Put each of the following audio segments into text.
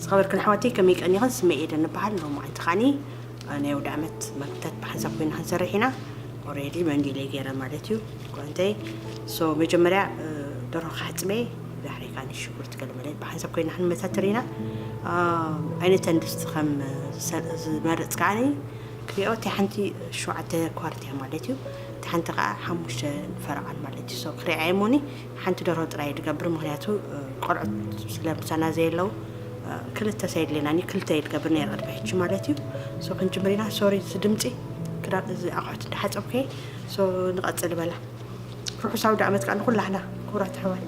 ዝኸበርክን ኣሕዋተይ፣ ከመይ ቀኒኽን? ስመይ ኤደን እበሃል። ሎማዓንቲ ከዓኒ ናይ ኣውደ ዓመት መግብታት ብሓንሳብ ኮይና ክንሰርሕ ኢና። ኦሬዲ መንዲለይ ገይረ ማለት እዩ። ኮንተይ ሶ መጀመርያ ደርሆ ክሓፅበ፣ ዳሕረይ ከዓኒ ሽጉርቲ ገለመለ ብሓንሳብ ኮይና ክንመታተር ኢና። ኣይነተን ድስቲ ከም ዝመረፅ ከዓኒ ክሪኦ፣ እቲ ሓንቲ ሸውዓተ ኳርት እያ ማለት እዩ። እቲ ሓንቲ ከዓ ሓሙሽተ ፈረቓን ማለት እዩ። ሶ ክሪኣ እየ ሞኒ ሓንቲ ደርሆ ጥራይ ድገብር፣ ምክንያቱ ቆልዑት ስለ ምሳና ዘየለው ክልተ ሳይድ ሌናኒ ክልተ ይድገብር ነይረ ቅድሚ ሕጂ ማለት እዩ። ሶ ክንጅምር ኢና። ሶሪ እዚ ድምፂ ክዳን እዚ ኣቑሑት እንዳሓፀብኩ እየ። ሶ ንቐፅል በላ። ርሑስ ኣውደ ዓመት ከዓ ንኩላህና ክቡራት ኣሕዋት።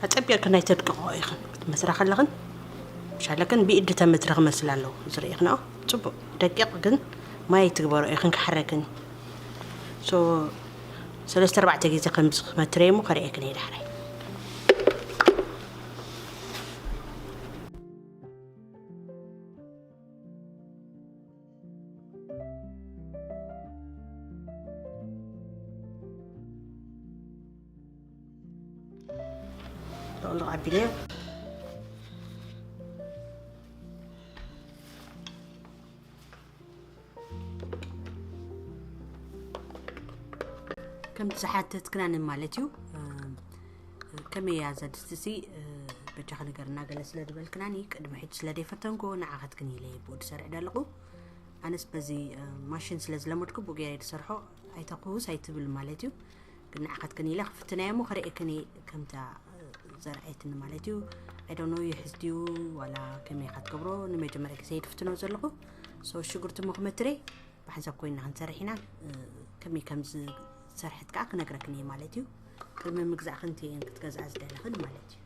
ኣጸቢቕክን ኣይተድቅቕኦ ኢኽን ክትመስራ ከለኽን፣ ምሻለክን ብኢድ ተመትረ ክመስል ኣለዎ። ዝርእኽንኦ ጽቡቕ ደቂቕ ግን ማይ ትግበሮ ኢኽን ክሓረክን። ሶ ሰለስተ ኣርባዕተ ግዜ ከምዚ ክመትረ እሞ ከርእየክን እየ ዳሕራይ። ጥቕልቕ ኣቢለ ከምቲ ዝሓተትክናኒ ማለት እዩ። ከመይ እያ እዛ ድስቲ ሲ? በጃኺ ንገርና ገለ ስለ ዝበልክናኒ፣ ቅድሚ ሕጂ ስለ ዘይፈተንኩ ንዓኻትክን ኢለ ብኡ ዝሰርሕ ዘለኹ። ኣነስ በዚ ማሽን ስለ ዝለመድኩ ብኡ ገይረ ዝሰርሖ ኣይተኽውስ ኣይትብል ማለት እዩ። ግን ንዓኻትክን ኢለ ክፍትናዮ እሞ ከርእየክን እየ ከምታ ዘርኣየትኒ ማለት እዩ። I don't know ይሕዝ ድዩ ዋላ ከመይ ኢኻ ትገብሮ፣ ንመጀመርያ ግዜ እየ ዝፍትኖ ዘለኹ። ሶ ሽጉርቲ እሞ ክመትረ ብሓንሳብ ኮይንና ክንሰርሕ ኢና። ከመይ ከም ዝሰርሐት ከዓ ክነግረክን እየ ማለት እዩ። ቅድሚ ምግዛእክን እየን ክትገዝኣ ዝደለኽን ማለት እዩ።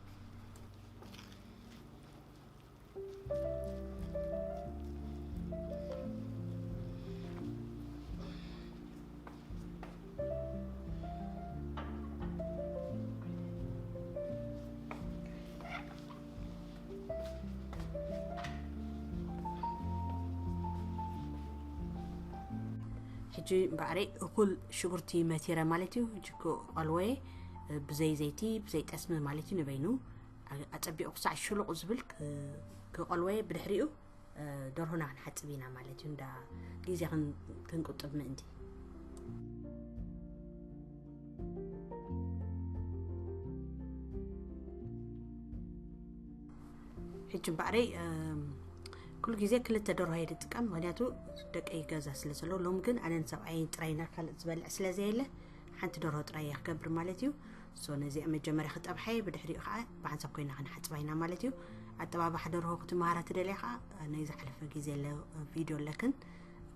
ሕጂ እምበኣረይ እኹል ሽጉርቲ መቲረ ማለት እዩ። ሕጂ ክቐልወየ ብዘይ ዘይቲ ብዘይ ጠስሚ ማለት እዩ። ንበይኑ ኣጸቢቑ ክሳዕ ሽሉቕ ዝብል ክቐልወየ ብድሕሪኡ ደርሆና ክንሓጽብ ኢና ማለት እዩ። እንዳ ግዜ ክንቁጥብ ምእንቲ። ሕጂ እምበኣረይ ኩሉ ግዜ ክልተ ደርሆ እየ ዝጥቀም፣ ምክንያቱ ደቀይ ገዛ ስለ ዘለዉ። ሎም ግን ኣነን ሰብኣይን ጥራይና ካልእ ዝበልዕ ስለ ዘየለ ሓንቲ ደርሆ ጥራይ እየ ክገብር ማለት እዩ። So ነዚኣ መጀመርያ ክጠብሓየ፣ ብድሕሪኡ ከዓ ብሓንሳብ ኮይና ክንሓፅባ ኢና ማለት እዩ። ኣጠባብሓ ደርሆ ክትመሃራ ትደልያ ከዓ ናይ ዝሓለፈ ግዜ ለ ቪድዮ ኣለክን፣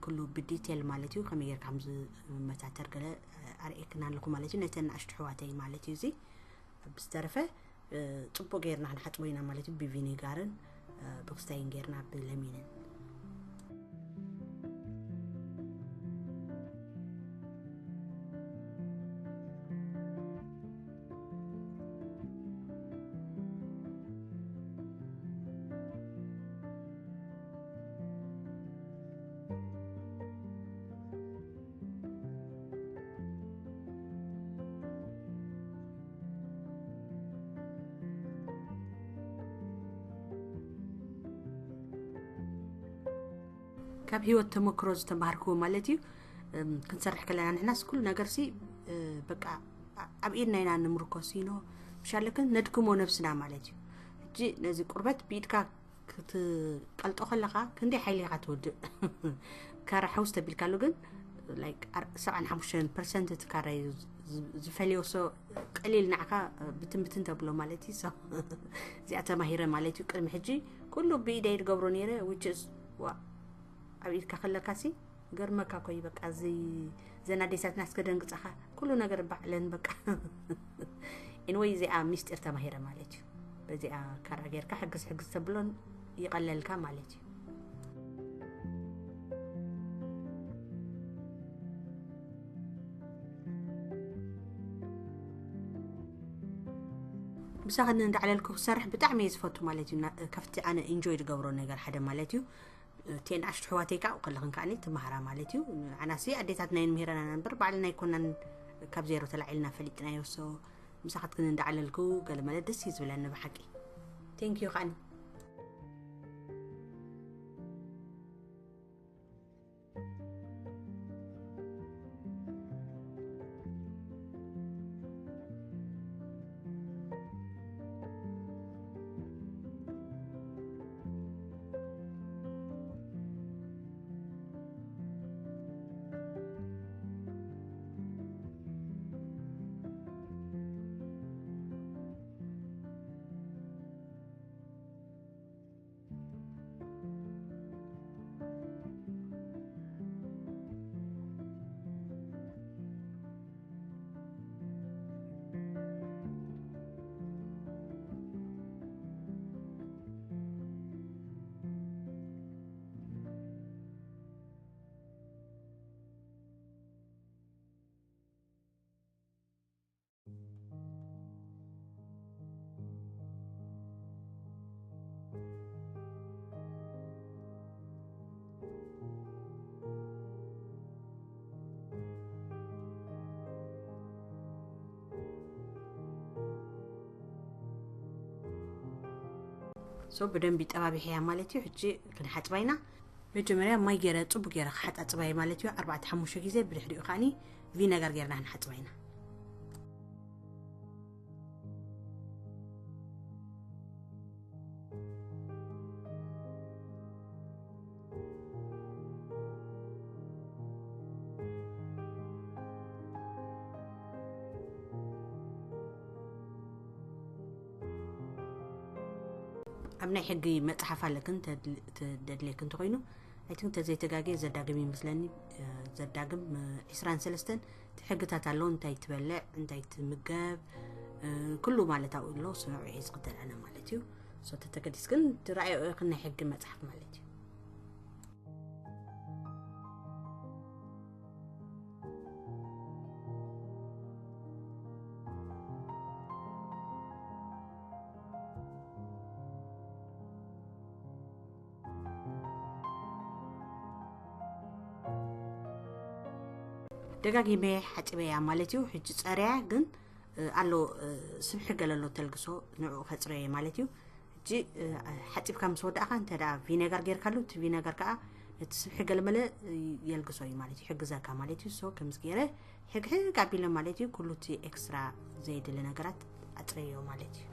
ኩሉ ብዲቴል ማለት እዩ፣ ከመይ ጌርካ ከም ዝመታተር ገለ ኣርእየክና ኣለኹ ማለት እዩ፣ ነተን ንኣሽቱ ኣሕዋተይ ማለት እዩ። እዚ ብዝተረፈ ፅቡቅ ጌርና ክንሓፅቦ ኢና ማለት እዩ፣ ብቪኒጋርን ብክስታይን ጌርና ብለሚንን። ካብ ህይወት ተመክሮ ዝተማሃርክዎ ማለት እዩ። እም፣ ክንሰርሕ ከለና ንሕናስ ኩሉ ነገር ሲ፣ እ፣ በቃ ኣ-፣ ኣብ ኢድና ኢና ንምርኮስ ኢኖ፣ ምሻለክን ነድክሞ ነብስና ማለት እዩ። ሕጂ ነዚ ቁርበት ብኢድካ ክትቀልጦ ከለኻ ክንደይ ሓይሊ ኢኻ ትወድእ? ካራ ሓውስ ተቢልካሉ ግን፣ ላይክ፣ ኣር-፣ ሰብዓን ሓሙሽተን ፐርሰንት እቲ ካራ እዩ ዝ-፣ ዝ-፣ ዝፈልዮ። ሶ ቀሊል ንዓኻ ብትን ብትን ተብሎ ማለት እዩ። ሶ እዚኣ ተማሂረ ማለት እዩ። ቅድሚ ሕጂ ኩሉ ብኢደይ ዝገብሮ ነይረ፣ which is፣ ዋ፣ ኣብ ኢድካ ከለካሲ ገርመካ ኮይ፣ በቃ፣ እዚ ዘን ኣዴታትና እስከ ደንግጻኻ፣ ኩሉ ነገር ባዕለን፣ በቃ። ኤንወይ፣ እዚኣ ሚስጢር ተማሂረ ማለት እዩ። በዚኣ ካራ ጌርካ ሕግዝ ሕግዝ ተብሎን ይቐለልካ ማለት እዩ። ምሳኽን እንዳዕለልኩ ክሰርሕ ብጣዕሚ እየ ዝፈቱ ማለት እዩ። እና ካብቲ ኣነ ኢንጆይ ዝገብሮ ነገር ሓደ ማለት እዩ። እተን ኣሽቱ ኣሕዋተይ ከዓ ኣብኡ ከለኽን ከዓኒ ትመሃራ ማለት እዩ። ኣናሲ ኣዴታትና እየን ምሂረና እምበር ባዕልና ኣይኮናን ካብ ዜሮ ተላዒልና ፈሊጥናዮ። ሶ ምሳኻትክን እንዳዕለልኩ ገለ መለ ደስ እዩ ዝብለኒ ብሓቂ። ቴንክ ዩ ከዓኒ። ሶ ብደንቢ ጠባቢሐያ ማለት እዩ። ሕጂ ክንሓፅባ ኢና። መጀመርያ ማይ ገይረ፣ ፅቡቅ ገይረ ክሓፃፅባየ ማለት እዩ። ኣርባዕተ ሓሙሽተ ግዜ፣ ብድሕሪኡ ከዓኒ ቪነጋር ገይርና ክንሓፅባ ኢና። ኣብ ናይ ሕጊ መፅሓፍ ኣለክን ተድል-፣ ተደድልየክን እንተኾይኑ፣ I think ተዘይተጋግየ ዘዳግም ይመስለኒ፣ እ፣ ዘዳግም፣ እ፣ ዕስራን ሰለስተን እቲ ሕግታት ኣሎ፣ እንታይ ትበልዕ፣ እንታይ ትምገብ፣ እ፣ ኩሉ ማለት ኣብኡ ኣሎ። ስምዑ እየ ዝኽተል ኣነ ማለት እዩ። ሶ ተተገዲስክን ትረኣዮ ኢኽን ናይ ሕጊ መፅሓፍ ማለት እዩ። ደጋጊመ ሓፂበያ ማለት እዩ። ሕጂ ፀርያ ግን፣ እ፣ ኣሎ፣ እ፣ ስብሒ ገለ ኣሎ ተልግሶ፣ ንዕኡ ከፅረየ ማለት እዩ። ሕጂ፣ እ፣ ሓፂብካ ምስ ወዳእካ እንተ ደኣ ቪነጋር ጌርካሉ፣ እቲ ቪነጋር ከዓ ነቲ ስብሒ ገለመለ፣ እ፣ የልግሶ እዩ ማለት እዩ፣ ይሕግዘካ ማለት እዩ። ሶ ከምዚ ገይረ ሕግሕግ ኣቢለ ማለት እዩ፣ ኩሉ እቲ ኤክስትራ ዘየድሊ ነገራት ኣፅረዮ ማለት እዩ።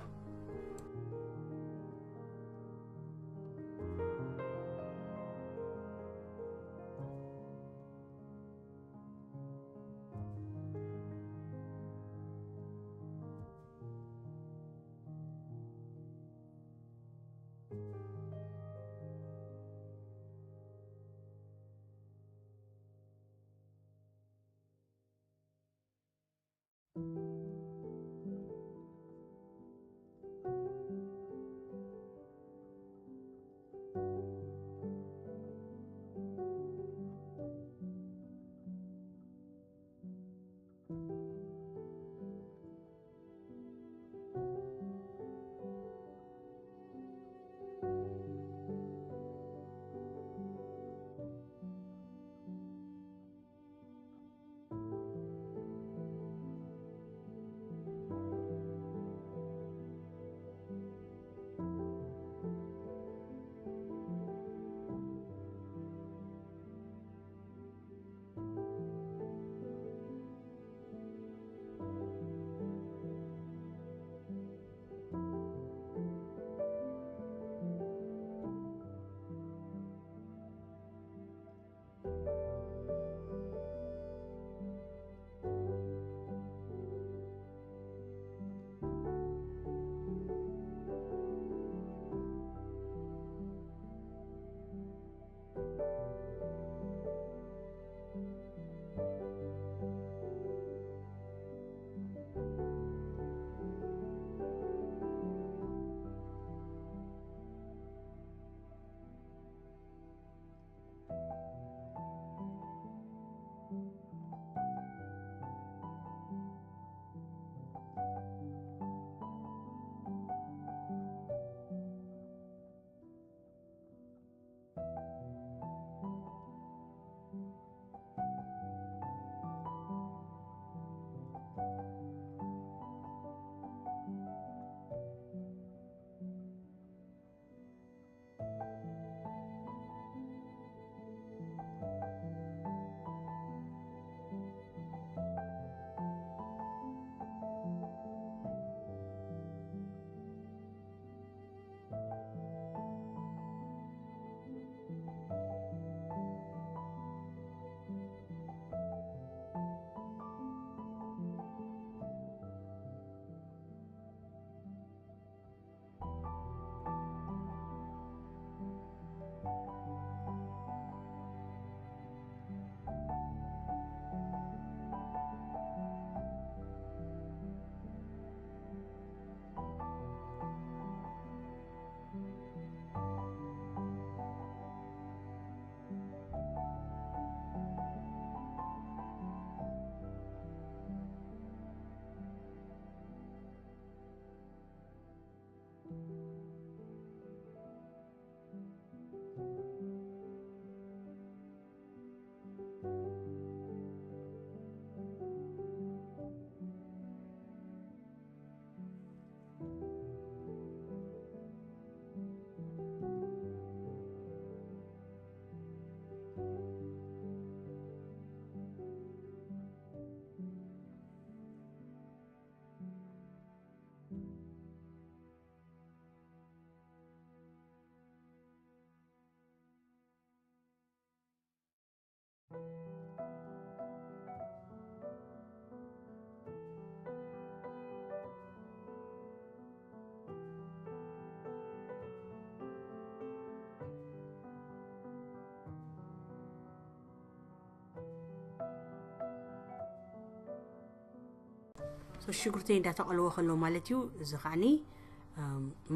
So ሽጉርተይ እንዳተቐለወ ከሎ ማለት እዩ። እዚ ከዓኒ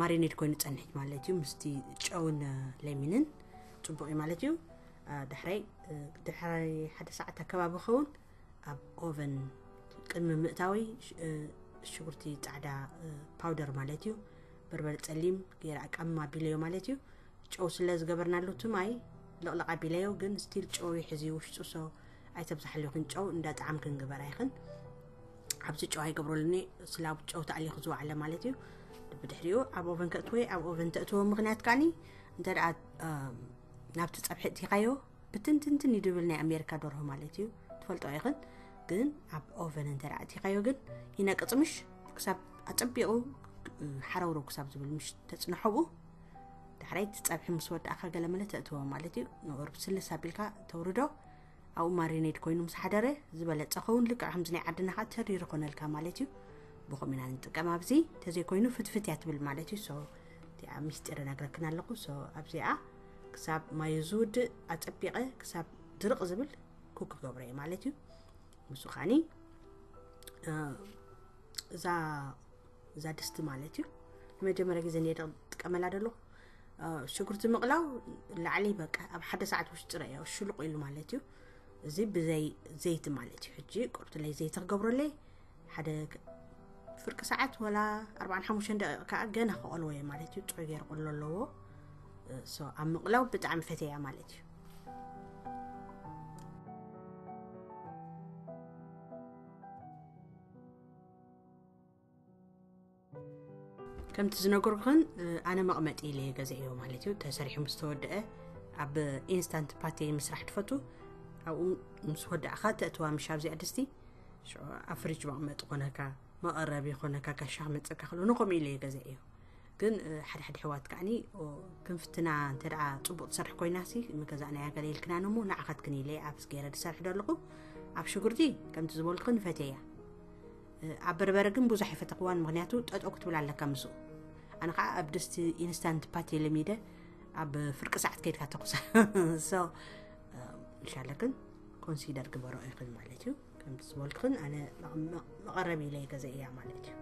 ማሪኔድ ኮይኑ ጸንሕ ማለት እዩ። ምስቲ ጨውን ለሚንን ጽቡቕ እዩ ማለት እዩ። ዳሕራይ ድሕራይ ሓደ ሰዓት ኣከባቢ ኸውን ኣብ ኦቨን ቅድሚ ምእታወይ ሽጉርቲ ጻዕዳ ፓውደር ማለት እዩ፣ በርበረ ጸሊም ገይረ ኣቀም ኣቢለዮ ማለት እዩ። ጨው ስለ ዝገበርናሉ እቲ ማይ ልቕልቕ ኣቢለዮ፣ ግን ስቲል ጨው ይሕዝ እዩ ውሽጡ። ሶ ኣይተብዝሓሉ ይኹን ጨው፣ እንዳ ጣዕም ክንግበር ኣይኽን። ኣብዚ ጨው ኣይገብረሉኒ። ስላብ ጨው ተኣሊኹ ዝወዓለ ማለት እዩ። ብድሕሪኡ ኣብ ኦቨን ከእትወ ኣብ ኦቨን ተእትወ ምኽንያት ከዓኒ እንተ ደኣ ናብቲ ጸብሒ እቲኻዮ ብትንትንትን እዩ ድብል ናይ ኣሜሪካ ደርሆ ማለት እዩ። ትፈልጦ ኢኽን። ግን ኣብ ኦቨን እንተ ደኣ እቲኻዮ ግን ይነቅጽ ምሽ ክሳብ ኣጸቢቑ ሓረውረው ክሳብ ዝብል ምሽ ተጽንሖ ብኡ። ዳሕራይ እቲ ጸብሒ ምስ ወዳእካ ገለ መለ ተእትዎ ማለት እዩ። ንቑርብ ስልስ ኣቢልካ ተውርዶ። ኣብኡ ማሪኔድ ኮይኑ ምስ ሓደረ ዝበለጸ ኸውን። ልክዕ ከምዚ ናይ ዓድና ከዓ ተሪር ይኾነልካ ማለት እዩ። ብኸምኡ ኢና ንጥቀም። ኣብዚ ተዘይኮይኑ ፍትፍት እያ ትብል ማለት እዩ። ሶ እቲኣ ሚስጢር እነግረክን ኣለኹ። ሶ ኣብዚኣ ክሳብ ማዩ ዝውድእ ኣጸቢቐ ክሳብ ድርቕ ዝብል ኩክ ክገብሮ እየ ማለት እዩ። ምስ ኻኒ እዛ እዛ ድስቲ ማለት እዩ። ንመጀመርያ ግዜ እየ ጥቀመላ ደለኹ። ሽጉርቲ ምቕላው ላዕሊ በቃ ኣብ ሓደ ሰዓት ውሽጢ ረእዮ ሽሉቕ ኢሉ ማለት እዩ። እዚ ብዘይ ዘይቲ ማለት እዩ። ሕጂ ቁርብትለይ ዘይቲ ክገብረለይ ሓደ ፍርቂ ሰዓት ወላ ኣርባዓን ሓሙሽተን ደቂቕ ከዓ ገና ክቐልዎ እየ ማለት እዩ። ጥዑይ ገይረ ቅሎ ኣለዎ። ኣብ ምቕላው ብጣዕሚ ፈተያ ማለት እዩ። ከምቲ ዝነገርኩኽን ኣነ መቕመጢ ኢለ ገዛዮ ማለት እዩ። ተሰሪሑ ምስ ተወደአ ኣብ ኢንስታንት ፓቴ ምስራሕ ትፈቱ። ኣብኡ ምስ ወዳእኻ ተእትዋ ምሽ ኣብዚኣ ድስቲ ሽዑ ኣብ ፍሪጅ መቕመጢ ኮነካ፣ መቐረቢ ኮነካ፣ ጋሻ ክመፀካ ከሎ ንኸምኡ ኢለ ገዛዮ። ግን ሓደ ሓደ ሕዋት ከዓኒ ክንፍትና እንተ ደኣ ፅቡቕ ትሰርሕ ኮይናሲ ምገዛእናያ ገለ ኢልክና ነሞ ንዓኻትክን ኢለ ኣብ ገይረ ዝሰርሕ ደለኹ። ኣብ ሽጉርቲ ከምቲ ዝበልኩ ንፈትየያ። ኣብ በርበረ ግን ብዙሕ ይፈተኽዋን ምኽንያቱ ጠጠው ክትብል ኣለካ ምስኡ። ኣነ ከዓ ኣብ ድስቲ ኢንስታንት ፓቴ ለሚደ ኣብ ፍርቂ ሰዓት ከይድካ ተኩሳ። ሶ እንሻለክን ኮንሲደር ግበሮ ኢኽን ማለት እዩ። ከምቲ ዝበልክን ኣነ መቐረቢ ኢለ ገዘ እያ ማለት እዩ።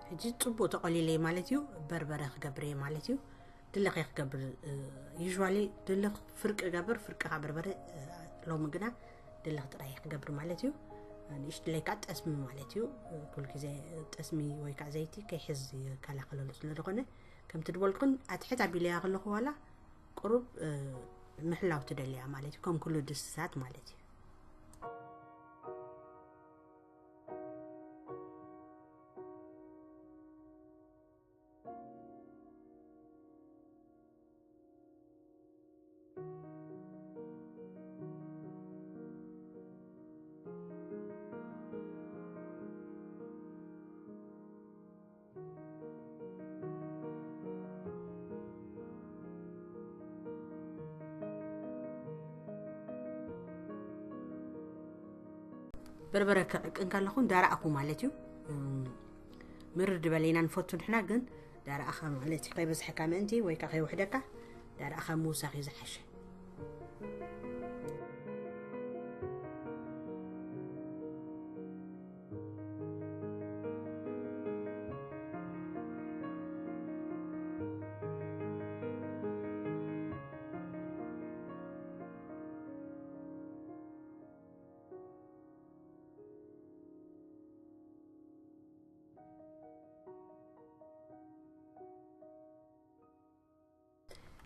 ሕጂ ጽቡቕ ተቐሊለ ማለት እዩ። በርበረ ክገብር እየ ማለት እዩ። ድልኽ እየ ክገብር፣ እ፣ ዩዥዋሊ ድልኽ ፍርቂ ገብር፣ ፍርቂ ካብ በርበረ፣ እ፣ ሎሚ ግና ድልኽ ጥራይ እየ ክገብር ማለት እዩ። ንእሽትለይ ከዓ ጠስሚ ማለት እዩ። ኩሉ ግዜ ጠስሚ ወይ ከዓ ዘይቲ ከይሕዝ ይከላኸለሉ ስለ ዝኾነ፣ ከምቲ ድበልኩን ኣትሕት ኣቢለያ ከለኹ ዋላ ቁሩብ፣ እ፣ ምሕላው ትደልያ ማለት እዩ። ከም ኩሉ ድስትታት ማለት እዩ። በርበረ ክዕቅን ከለኹ እንዳረኣኹ ማለት እዩ። እም፣ ምርር ድበለ ኢና ንፈቱ ንሕና፣ ግን ዳርኣኻ ማለት እዩ። ከይበዝሐካ ምእንቲ ወይ ከዓ ከይውሕደካ ዳርኣኻ ምውሳኽ እዩ ዝሓሸ።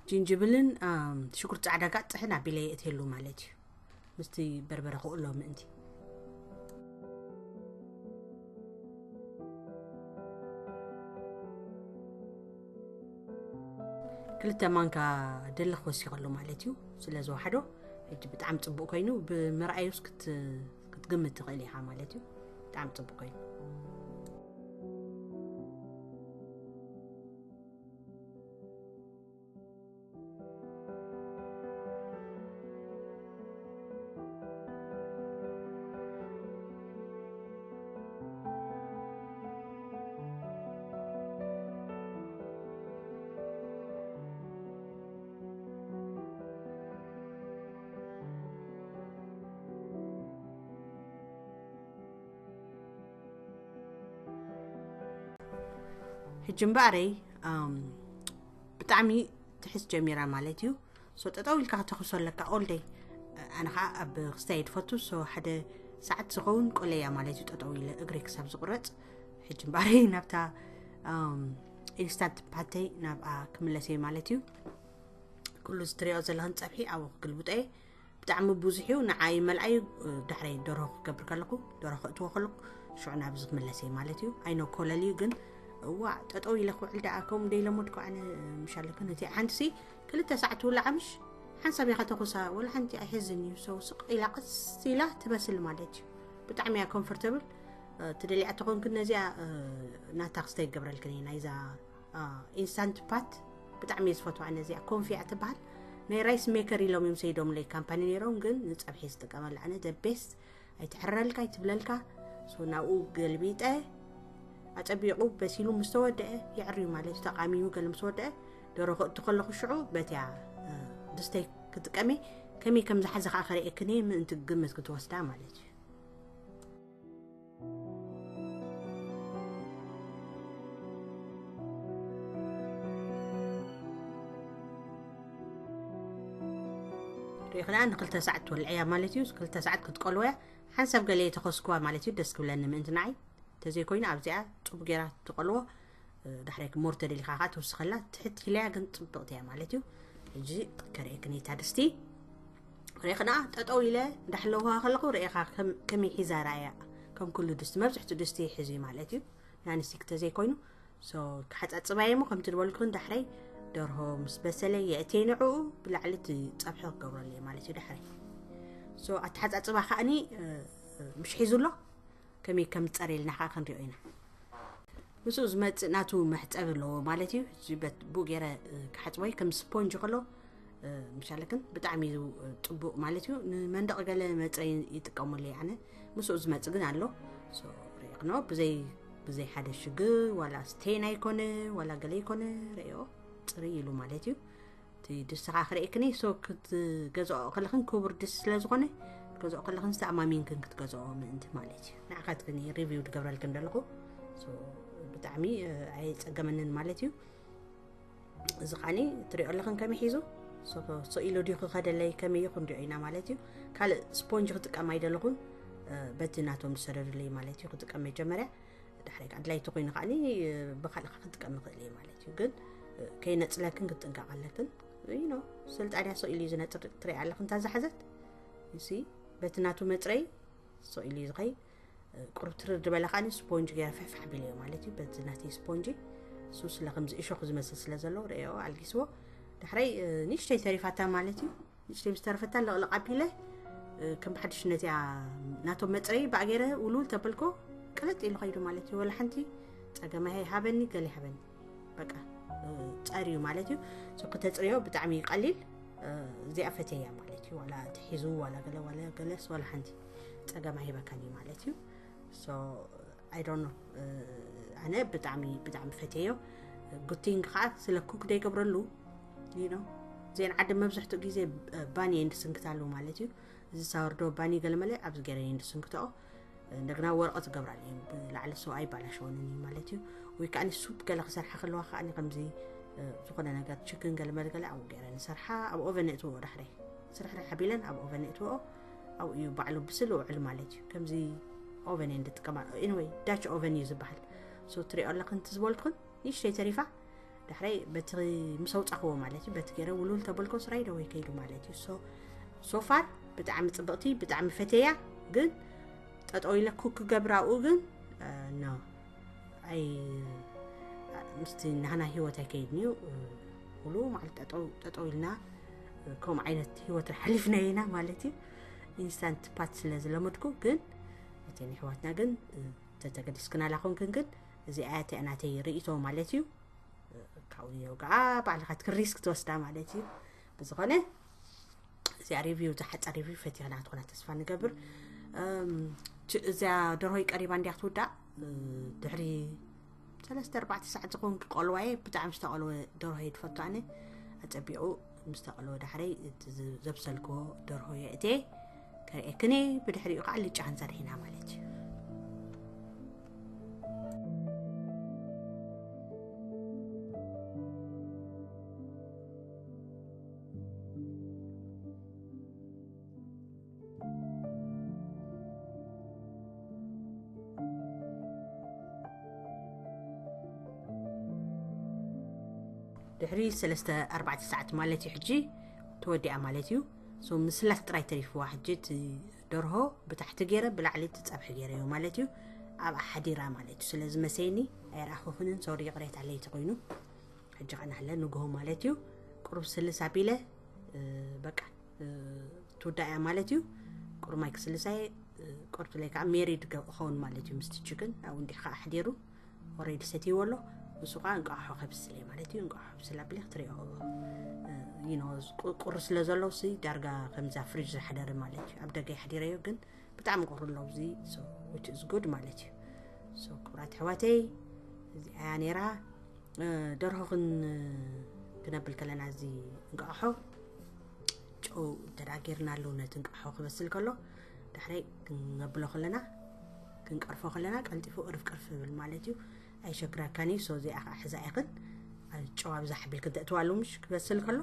ጅንጅብልን፣ ኣም፣ ሽጉርቲ ጻዕዳ ጋጥ ጥሕን ኣቢለ የእትየሉ ማለት እዩ። ምስቲ በርበረ ክእሎ ምእንቲ። ክልተ ማንካ ድልኽ ወሲኸሉ ማለት እዩ። ስለ ዝወሓዶ፣ ሕጂ ብጣዕሚ ጽቡቕ ኮይኑ፣ ብምርኣዩስ ክት-፣ ክትግምት ትኽእል ኢኻ ማለት እዩ። ብጣዕሚ ጽቡቕ ኮይኑ። ሕጂ እምበኣረይ፣ ኣም፣ ብጣዕሚ ትሕዝ ጀሚራ ማለት እዩ። ሶ ጠጠው ኢልካ ከተኹሶ ኣለካ ኦል ደይ። ኣነ ኸዓ ኣብ ክስታይ ድፈቱ፣ ሶ ሓደ ሰዓት ዝኸውን ቆለያ ማለት እዩ። ጠጠው ኢለ እግሪ ክሳብ ዝቁረጽ። ሕጂ እምበኣረይ ናብታ፣ ኣም፣ ኢንስታንት ፓተይ ናብኣ ክምለስ እየ ማለት እዩ። ኩሉ ዝትሪኦ ዘለኽን ጸብሒ ኣብኡ ክግልብጦ እየ። ብጣዕሚ ብዙሕ እዩ፣ ንዓይ መልኣዩ። ዳሕረይ ደርሆ ክገብር ከለኹ፣ ደርሆ ከእትዎ ከለኹ፣ ሽዑ ናብዚ ክምለስ እየ ማለት እዩ። ኣይኖ ኮለል እዩ፣ ግን እዋ፣ ጠጠው ኢለ ክውዕል ደኣ፣ ከምኡ ደይ ለመድኩ ኣነ። ምሻለክን እቲ ሓንቲሲ ክልተ ሰዓት ትውላዕ ምሽ ሓንሳብ እያ ከተኹሳ፣ ወላ ሓንቲ ኣይሕዝን እዩ። ሰው ስቕ ኢላ፣ ቀስ ኢላ ትበስል ማለት እዩ። ብጣዕሚ እያ ኮምፎርተብል። ትደልያ ተኾንክን ነዚኣ፣ ናታ ክስተ ይገብረልክን እየ፣ ናይዛ አ፣ ኢንስታንት ፓት ብጣዕሚ እየ ዝፈትዋ። ነዚኣ ኮንፊ እያ ትበሃል። ናይ ራይስ ሜከር ኢሎም እዮም ሰይዶምለይ ካምፓኒ ነይሮም፣ ግን ንፀብሒ ዝጥቀመላ ኣነ the best። ኣይትሕረልካ፣ ኣይትብለልካ። ሶ ናብኡ ገልቢጠ ኣፀቢቑ በሲሉ ምስ ተወደአ፣ የዕርዩ ማለት እዩ፣ ተቃሚሙ ገለ ምስ ወደአ፣ ደሮ ከእቱ ከለኹ ሽዑ በቲያ፣ እ፣ ድስተይ ክጥቀመ፣ ከመይ ከም ዝሓዘ ከዓ ከርእየክን እየ፣ ምእንቲ ግምት ክትወስዳ ማለት እዩ። ሪእኽና ንክልተ ሰዓት ትወልዕያ ማለት እዩ። ክልተ ሰዓት ክትቆልወያ ሓንሳብ ገለ የተኸስኩዋ ማለት እዩ። ደስ ክብለኒ ምእንቲ ንዓይ። ተዘይኮይኑ ኣብዚኣ ጽቡቅ ጌራ ትቆልዎ። እ፣ ዳሕረይ ሞር ተደሊኻ ከዓ ትውስኸላ። ትሕት ኢለያ ግን ጽብቕቲ እያ ማለት እዩ። ሕጂ ከርእየክን እየ እታ ድስቲ። ሪእኽና ጠጠው ኢለ እንዳሕለውዋ ከለኹ ሪእኻ ከም-፣ ከመይ ሒዛ ራእያ። ከም ኩሉ ድስቲ፣ መብዝሕትኡ ድስቲ ይሕዝ እዩ ማለት እዩ። ናንስቲክ ተዘይኮይኑ። ሶ፣ ክሓጻጽባየ እሞ ከምቲ ዝበልኩን ዳሕረይ ደርሆ ምስ በሰለ የእትየ ንዕኡ ብላዕሊ እቲ ጸብሒ ክገብረሉ እየ ማለት እዩ ዳሕረይ። ሶ፣ ኣተሓጻጽባ ከኣኒ፣ እ፣ እ፣ ምሽ ሒዙ ኣሎ። ከመይ ከም ዝጸርየልና ከኣ ክንሪኦ ኢና። ምስኡ ዝመጽእ ናቱ መሕጸቢ ኣለዎ ማለት እዩ። እዚ በት-፣ ብኡ ገይረ፣ እ፣ ክሓጽቦ እዩ። ከም ስፖንጅ ከሎ፣ እ፣ ምሻለክን ብጣዕሚ እዩ፣ እ፣ ጽቡቕ ማለት እዩ። ንመንደቕ ገለ መጽረዪ ይጥቀመሉ እየ ኣነ። ምስኡ ዝመጽእ ግን ኣሎ። ሶ፣ ርኢኽኖ፣ ብዘይ፣ ብዘይ ሓደ ሽግ፣ ዋላ ስቴን ኣይኮነ፣ ዋላ ገለ ኣይኮነ፣ ርኢዮ፣ ጽርይ ኢሉ ማለት እዩ። እቲ ድስቲ ከዓ ክርእየክኒ፣ ሶ ክትገዝኦ ከለኽን ክቡር ድስቲ ስለ ዝኾነ፣ ክትገዝኦ ከለኽን ዝተኣማሚንክን ክትገዝኦ ምእንቲ ማለት እዩ። ንዓኻትክን ሪቪው ትገብረልክን ዘለኹ። ሶ፣ ብጣዕሚ ኣየፀገመንን ማለት እዩ። እዚ ኸዓኒ ትሪኦ ኣለኽን ከመይ ሒዙ ሶ ኢሉ ዲኹ ከደለይ ከመይ ይኹን ሪኦ ኢና ማለት እዩ። ካልእ ስፖንጅ ክጥቀም ኣይደለኹን። በቲ ናቶም ዝሰደዱለይ ማለት እዩ ክጥቀም መጀመርያ። ድሕሪ ኣድላይ ተኮይኑ ከዓኒ ብካልእ ክጥቀም ይኽእል እየ ማለት እዩ። ግን ከይነፅለክን ክትጥንቀቕ ኣለክን። ኖ ስልጣንያ ሶ ኢሉ እዩ ዝነፅር ትሪኣ ኣለኽን ታዛሓዘት ሲ በቲ ናቱ መፅረይ ሶ ኢሉ እዩ ዝኸይ ቁሩብ ትርር ዝበለ ከዓኒ ስፖንጅ ገይረ ፍሕፍሕ ኣቢለዮ ማለት እዩ። በዚ ናተይ ስፖንጂ እሱ ስለ ከምዚ እሾኽ ዝመስል ስለ ዘለዎ ርእዮ ኣልጊስዎ። ዳሕራይ ንእሽተይ ተሪፋታ ማለት እዩ። ንእሽተይ ምስ ተረፈታ ለቕለቕ ኣቢለ ከም ብሓድሽ ነቲያ ናቶም መፅረይ ባእ ገይረ ውልውል ተበልኮ ቅልጥ ኢሉ ኸይዱ ማለት እዩ። ወላ ሓንቲ ፀገም ኣይሃበኒ ገለ ይሃበኒ በቃ ፀርዩ ማለት እዩ። ሶ ክተፅርዮ ብጣዕሚ ቀሊል እዚኣ ፈተያ ማለት እዩ። ዋላ ተሒዙ ዋላ ገለ ዋላ ገለስ ዋላ ሓንቲ ፀገም ኣይበካን እዩ ማለት እዩ። So I don't know። ኣነ ብጣዕሚ ብጣዕሚ ፈተዮ። ጉቲንግ ከዓ ስለ ኩክ ደይገብረሉ ዜን ዓዲ መብዝሕትኡ ግዜ ባኒ እንድስንክታሉ ማለት እዩ። እዚ ሳወርዶ ባኒ ገለመለ ኣብዚ ገይረ እንድስንክተኦ እንደገና ወረቐት ገብራሉ እዩ ብላዕሊ ሰው ኣይባላሸወንን እዩ ማለት እዩ። ወይ ከዓ ሱፕ ገለ ክሰርሓ ከለዋ ከዓ ከምዚ ዝኾነ ነገር ችክን ገለመለ ገለ ኣብኡ ገይረ ንሰርሓ ኣብ ኦቨን እትዎ ዳሕረይ ስርሕርሕ ኣቢለን ኣብ ኦቨን እትዎ ኣብኡ እዩ ባዕሉ ብስል ውዕል ማለት እዩ። ከምዚ ኦቨን እየ እንጥቀማ ኤኒወይ ዳች ኦቨን እዩ ዝበሃል። ሶ ትሪኦ ኣለኽን ትዝበልኩን ንእሽተይ ተሪፋ ዳሕራይ በቲ ምስ ኣውፃኽዎ ማለት እዩ በቲ ገይረ ውልውል ተበልኮ ስራይ ደወይ ከይዱ ማለት እዩ። ሶ ሶፋር ብጣዕሚ ፅብቕቲ ብጣዕሚ ፈተያ ግን ጠጠው ኢለ ኩክ ክገብራኡ ግን ኖ ኣይ ምስቲ ናህና ህይወት ኣይከይድን እዩ። ሙሉ ማለት ጠጠው ኢልና ከምኡ ዓይነት ህይወት ሓሊፍና ኢና ማለት እዩ። ኢንስታንት ፓት ስለ ዝለመድኩ ግን እቲ ንሕዋትና ግን ተተገዲስክናላ ኮንክን ግን እዚ ኣያተ ናተይ ርእቶ ማለት እዩ። ካብኡ ዮጋ ባዕልኻ ትክሪስ ክትወስዳ ማለት እዩ። ብዝኾነ እዚኣ ሪቪው ዝሓፀ ሪቪው ፈቲኽና ትኾና ተስፋ ንገብር። እዚኣ ደርሆይ ቀሪባ እንዲያ ክትውዳእ ድሕሪ ሰለስተ ኣርባዕተ ሰዓት ዝኾን ክቆልዋየ ብጣዕሚ ዝተቆልወ ደርሆ ይድፈቱ ኣነ ኣፀቢቑ ምስ ተቐልወ ዳሕረይ እቲ ዘብሰልክዎ ደርሆ የእትየ ከርእየክን እየ። ብድሕሪኡ ከዓ ልጫ ክንሰርሕ ኢና ማለት እዩ። ድሕሪ ሰለስተ ኣርባዕተ ሰዓት ማለት እዩ ሕጂ ተወዲኣ ማለት እዩ። ሶ ምስላስ ጥራይ ተሪፍዋ ሕጂ እቲ ደርሆ ብታሕቲ ገይረ ብላዕሊ እቲ ፀብሒ ገይረዮ ማለት እዩ። ኣብኣ ሓዲራ ማለት እዩ። ስለዚ መሰይኒ ኣይረኣኹኽንን ሶሪ ይቕሬታ ለይቲ ኮይኑ ሕጂ ኸናህለ ንግሆ ማለት እዩ። ቁሩብ ስልስ ኣቢለ በቃ ትውዳእ እያ ማለት እዩ። ቁሩብ ማይ ክስልሳየ ቁርቱ ላይ ከዓ ሜሪድ ክኸውን ማለት እዩ። ምስቲ ችክን ኣብኡ እንዲሕ ከዓ ኣሕዲሩ ኦሬዲ ሰትይዎ ኣሎ። ንሱ ከዓ እንቋሖ ከብስል እየ ማለት እዩ። እንቋሖ ብስል ኣቢለ ክትሪኦ ቁሩ ስለ ዘሎ ሲ ዳርጋ ከምዛ ፍሪጅ ዝሓደረ ማለት እዩ። ኣብ ደገ ይሓዲረዮ ግን ብጣዕሚ ቁሩ ኣሎ እዚ which is good ማለት እዩ። ክቡራት ኣሕዋተይ እዚኣ ነይራ። ደርሆ ክን ክነብል ከለና እዚ እንቃሖ ጨው እንተ ጌርናሉ ነቲ እንቃሖ ክበስል ከሎ ዳሕራይ ክነብሎ ከለና ክንቀርፎ ከለና ቀልጢፉ እርፍ ቅርፍ ይብል ማለት እዩ። ኣይሸግረካን እዩ። So እዚኣ ከዓ ሕዛ ኢኽን ጨው ኣብዛሕ ኣቢልክን ተእትዋሉ ምሽ ክበስል ከሎ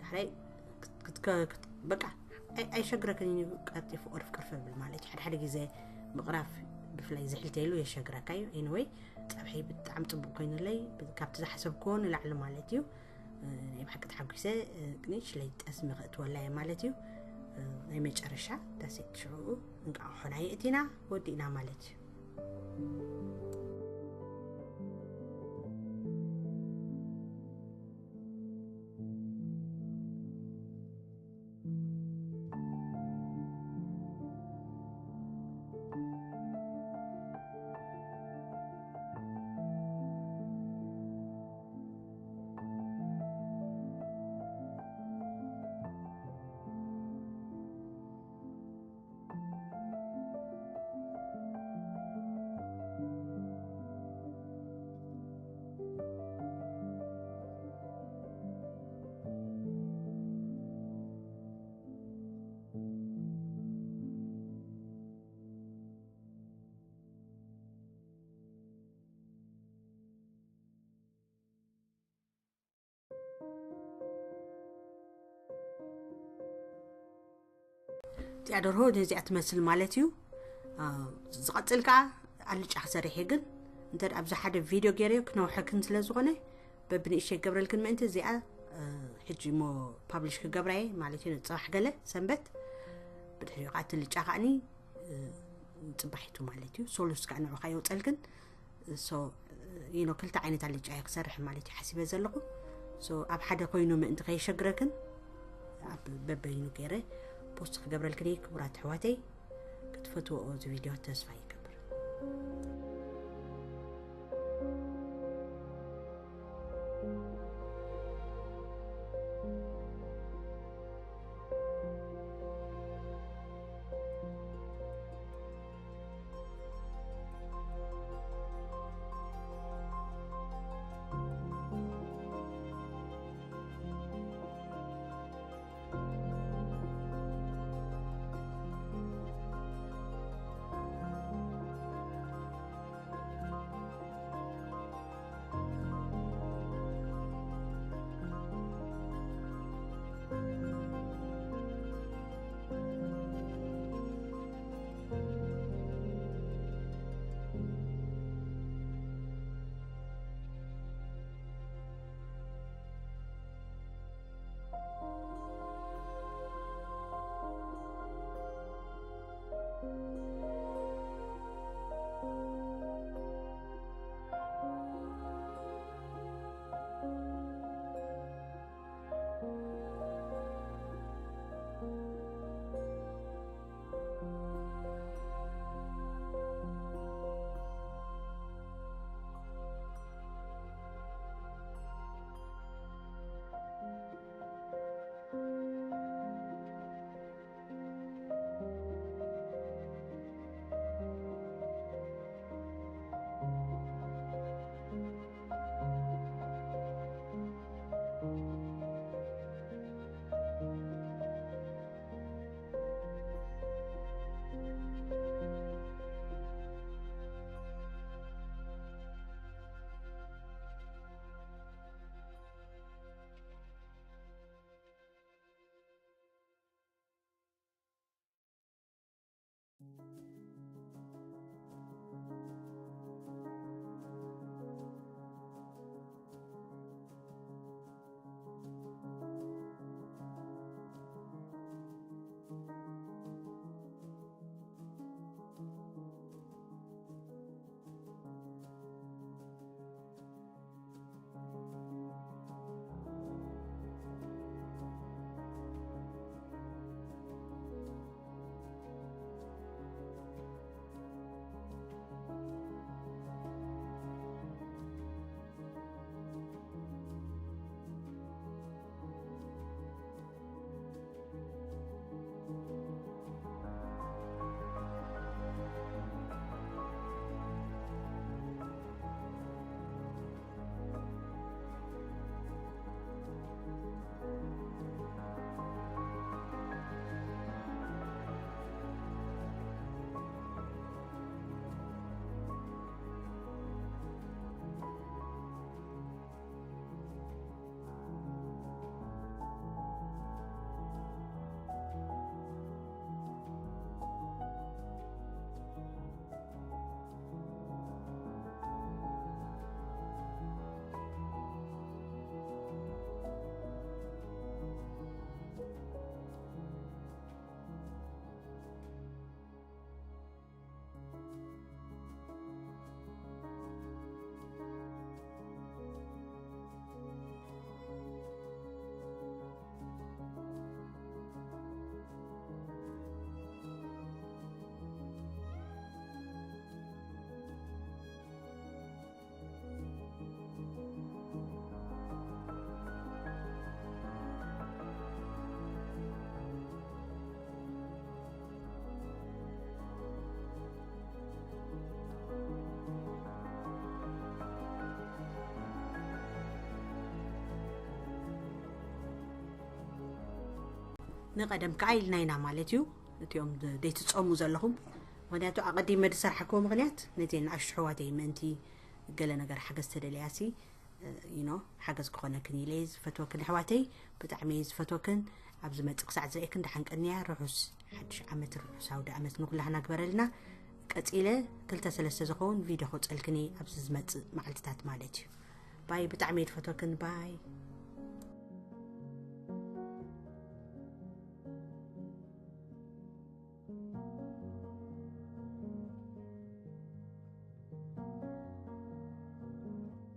ዳሕራይ በቃ ኣይሸግረክን እዩ። ቀልጢፉ ቅርፍ ቅርፍ ይብል ማለት እዩ። ሓደ ሓደ ግዜ ምቕራፍ ብፍላይ ዝሕልተይሉ የሸግረካ እዩ። Anyway ፀብሒ ብጣዕሚ ፅቡቅ ኮይኑለይ ካብቲ ዝሓሰብክዎ ንላዕሊ ማለት እዩ። ናይ ብሓቂ ተሓጒሰ። ንእሽለይ ጠስሚ ከእትወላ እየ ማለት እዩ። ናይ መጨረሻ ዳሴት ሽዑኡ እንቃቑሖና የእቲና ወዲእና ማለት እዩ። ያ ደርሆ ነዚኣ ትመስል ማለት እዩ። ዝቐፅል ከዓ ኣልጫ ክሰርሕ እየ፣ ግን እንተ ኣብዚ ሓደ ቪድዮ ገይረዮ ክነውሐክን ስለ ዝኾነ በብንእሽተይ ገብረልክን ምእንቲ እዚኣ ሕጂ ሞ ፓብሊሽ ክገብራ እየ ማለት እዩ። ንፅባሕ ገለ ሰንበት ብድሕሪኡ ከዓ ትልጫ ከዓኒ ፅባሒቱ ማለት እዩ። ሶሉስ ከዓ ንዑ ከየውፀልክን። ሶ ዩ ኖ ክልተ ዓይነት ኣልጫ እየ ክሰርሕ ማለት እዩ ሓሲበ ዘለኹ። ሶ ኣብ ሓደ ኮይኑ ምእንቲ ከይሸግረክን ኣብ በበይኑ ገይረ ፖስት ክገብረልክን እየ። ክቡራት ኣሕዋተይ ክትፈትዎ እዚ ቪድዮ ተስፋ ይገብር። ንቐደም ከዓ ኢልና ኢና ማለት እዩ። እቲኦም ደ- ደይትፀሙ ዘለኹም፣ ምክንያቱ ኣቐዲመ ዝሰርሓክዎ ምክንያት ነቲ ንኣሽቱ ኣሕዋተይ ምእንቲ ገለ ነገር ሓገዝ ተደልያሲ ዩኖ ሓገዝ ክኾነክን ኢለ እየ ዝፈትወክን ኣሕዋተይ። ብጣዕሚ እየ ዝፈትወክን። ኣብ ዝመጽእ ክሳዕ ዝርእየክን ደሓን ቀንያ። ርሑስ ሓድሽ ዓመት፣ ርሑስ ኣውደ ዓመት ንኩላህና ግበረልና። ቀጺለ ክልተ ሰለስተ ዝኸውን ቪድዮ ክወጸልክኒ ኣብዚ ዝመጽእ መዓልትታት ማለት እዩ። ባይ። ብጣዕሚ እየ ዝፈትወክን። ባይ።